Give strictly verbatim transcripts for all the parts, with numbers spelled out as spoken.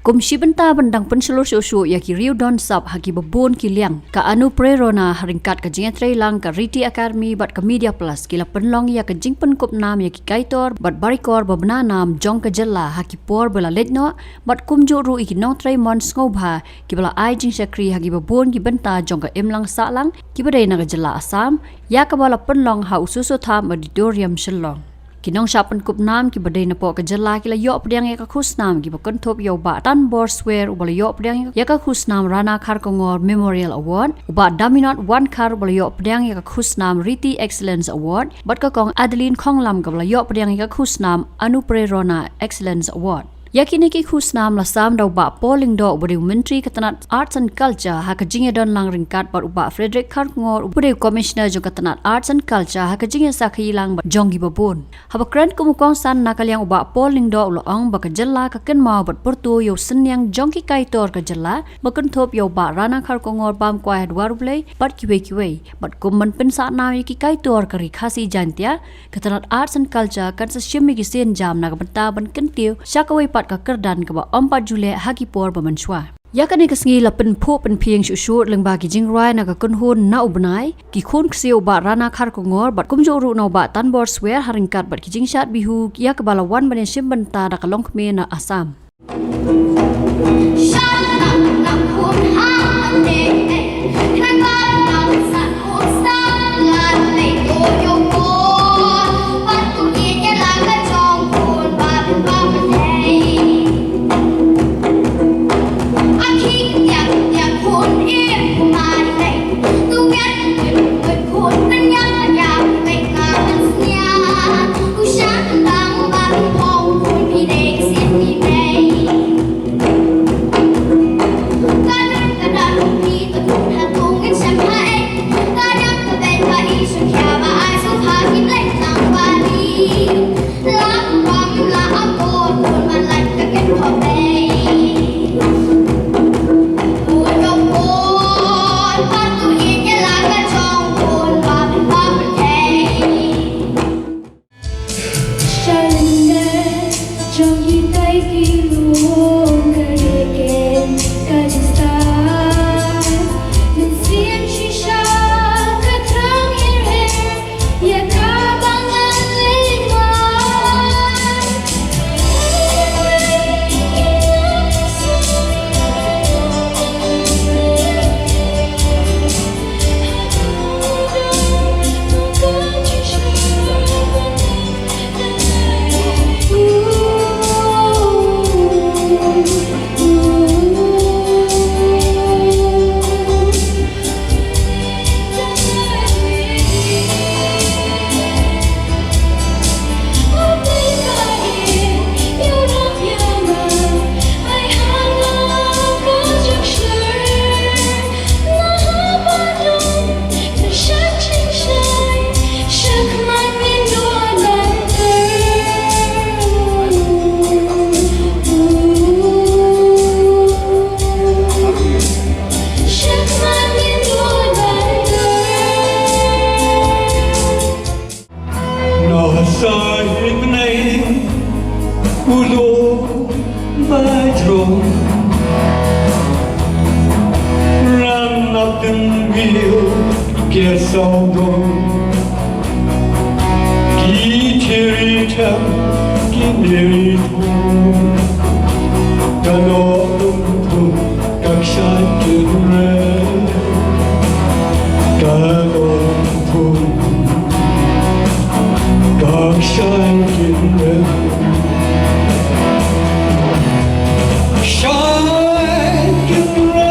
Kum shi bynta ban dang pynshlur shuh shuh ïa ki riew don sap ha kiba bun ki liang, ka Anuprerona ha ryngkat ka jingïatreilang ka Riti Academy bad ka Media Plus ki la pynlong ïa ka jingpynkup nam ïa ki kaitor bad barikor ba bna nam jong ka jylla ha ki por ba la leit noh, bad kumjuh ruh ïa ki nongtrei mon sngewbha kiba la ai jingshakri ha kiba bun ki bynta jong ka imlang sahlang kiba dei na ka jylla Assam, ïa kaba la pynlong ha U Soso Tham Auditorium, Shillong. Ki nongshah pynkup nam kiba dei napoh ka jylla ki la ïoh pdiang ïa ka khusnam kiba kynthup ïa u Bah Tanbor Swer uba la ïoh pdiang ïa ka khusnam Rana Kharkongor Memorial Award, u Bah Daminot Wankhar uba la ïoh pdiang ïa ka khusnam Riti Excellence Award, bad ka Kong Adeline Khonglam kaba la ïoh pdiang ïa ka khusnam Anuprerona Excellence Award. Ïa kine ki khusnam la sam da u Bah Paul Lyngdoh uba dei u Myntri ka tnat Arts and Culture ha ka jingïadonlang ryngkat bad u Bah Frederick Kharkongor uba dei u Commissioner jong ka tnat Arts and Culture ha ka jingïasakhi lang bad jong kiba bun. Haba kren kum u kongsan na ka liang u Bah Paul Lyngdoh u la ong ba ka jylla ka kynmaw bad pyrto ïa u synñiang jong ki kaitor ka jylla ba kynthup ïa u Bah Rana Kharkongor Bamkwai ha dwar U Blei bad kiwei kiwei. Bad kum ban pynsah nam ïa ki kaitor ka Ri Khasi Jaiñtia, ka tnat Arts and Culture kan sa shim ïa ki sienjam na ka bynta ban kyntiew sha kawei pat ka kyrdan kaba ym pat ju leh ha ki por ba mynshuwa. Ïa kane ka sngi la pynphuh pynphieng shuh shuh lyngba ki jingrwai na ka kynhun Na U Bnai, ki khun ksiew u Bah Rana Kharkongor bad kumjuh ruh na u Bah Tanbor Swer ha ryngkat bad ki jingshad bihu ïa kaba la wan ban ïashim bynta da ka longkmie na Assam. Ran na tynbiu ki sawdong, ki thiri them, ki niri thum, ka nongthum, ka kshaid kynreng, ka nongthum, ka kshaid kynreng, kshaid kynreng.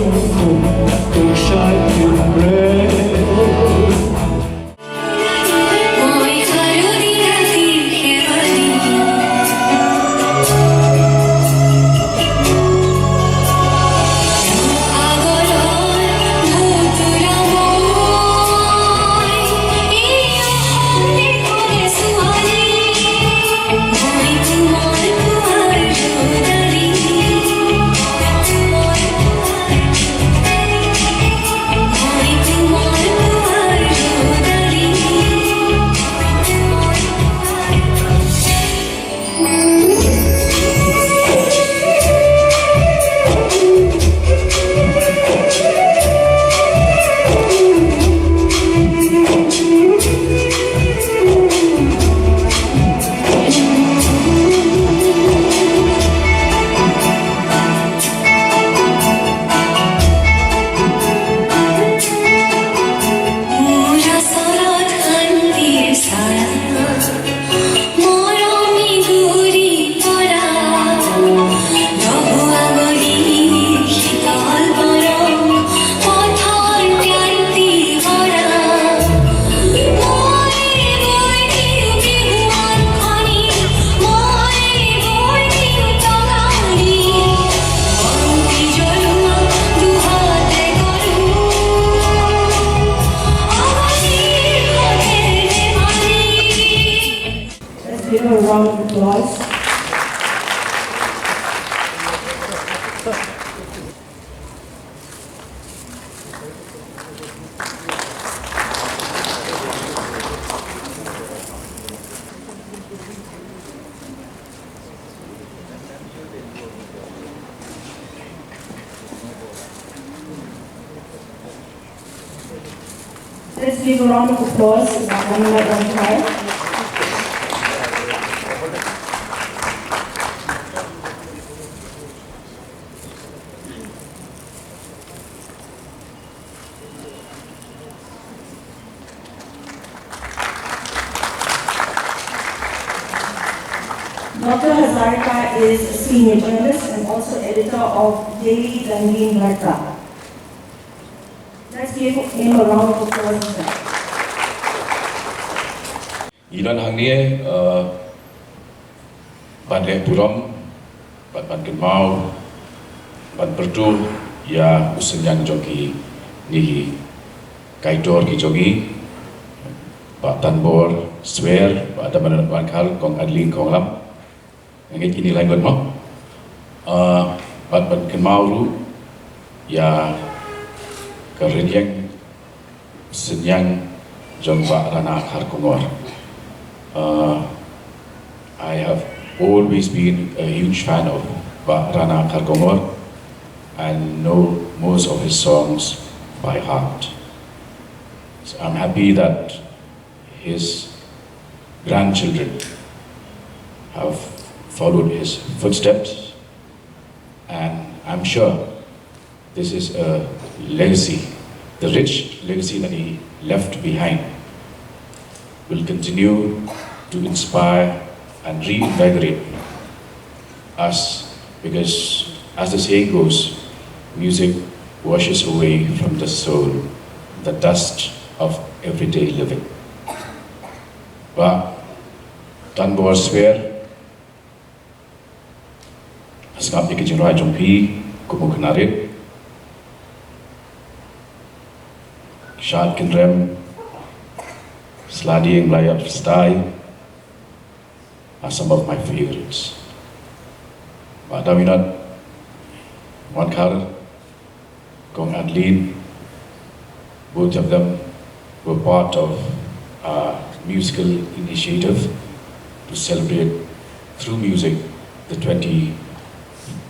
Let's give a round of applause. Let's give a round of applause to Madam Madan Khan. Doctor Hazarika is a senior journalist and also editor of Daily Rangeen Varta. Let's give him a round of applause. Ngi don hangne, eh, ban leh burom, ban, ban kynmaw, ban pyrtuh ïa u synñiang jong kine ki kaitor ki jong ngi, Bah Tanbor Swer, Bah Damayanot Wankhar, Kong Adeline Khonglam. Nga ngeit kine lai ngut mo. Ah, ban, ban kynmaw ruh ïa ka rynïeng synñiang jong Bah Rana Kharkongor. Ah, I have always been a huge fan of Bah Rana Kharkongor and know most of his songs by heart. So I'm happy that his grandchildren have followed his footsteps, and I'm sure this is a legacy, the rich legacy that he left behind will continue to inspire and reinvigorate us, because, as the saying goes, music washes away from the soul the dust of everyday living. Bah Tanbor Swer, sngap ïa ki jingrwai jong phi kum u khynnah rit. Shad Kynrem, Sladieng Blaiot Stai are some of my favorites. Bah Damayanot Wankhar, Kong Adeline, both of them were part of a musical initiative to celebrate through music the twenty,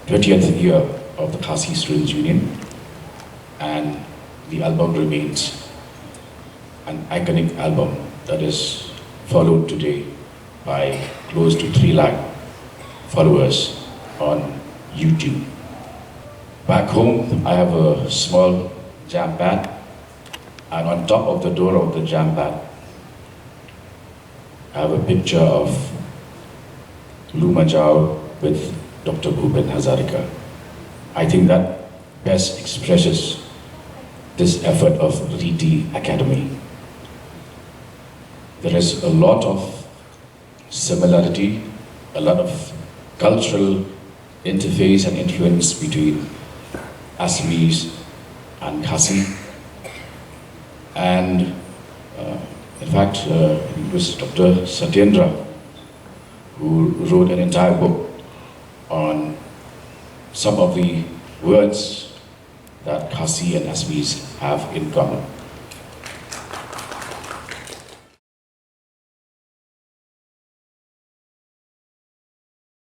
twentieth year of the Khasi Students' Union, and the album remains an iconic album that is followed today by close to three lakh followers on YouTube. Back home, I have a small jam pad, and on top of the door of the jam pad, I have a picture of Luma Jaw with Doctor Bhupen Hazarika. I think that best expresses this effort of Riti Academy. There is a lot of similarity, a lot of cultural interface and influence between Assamese and Khasi. And uh, in fact, uh, it was Doctor Satyendra who wrote an entire book on some of the words that Khasi and Assamese have in common.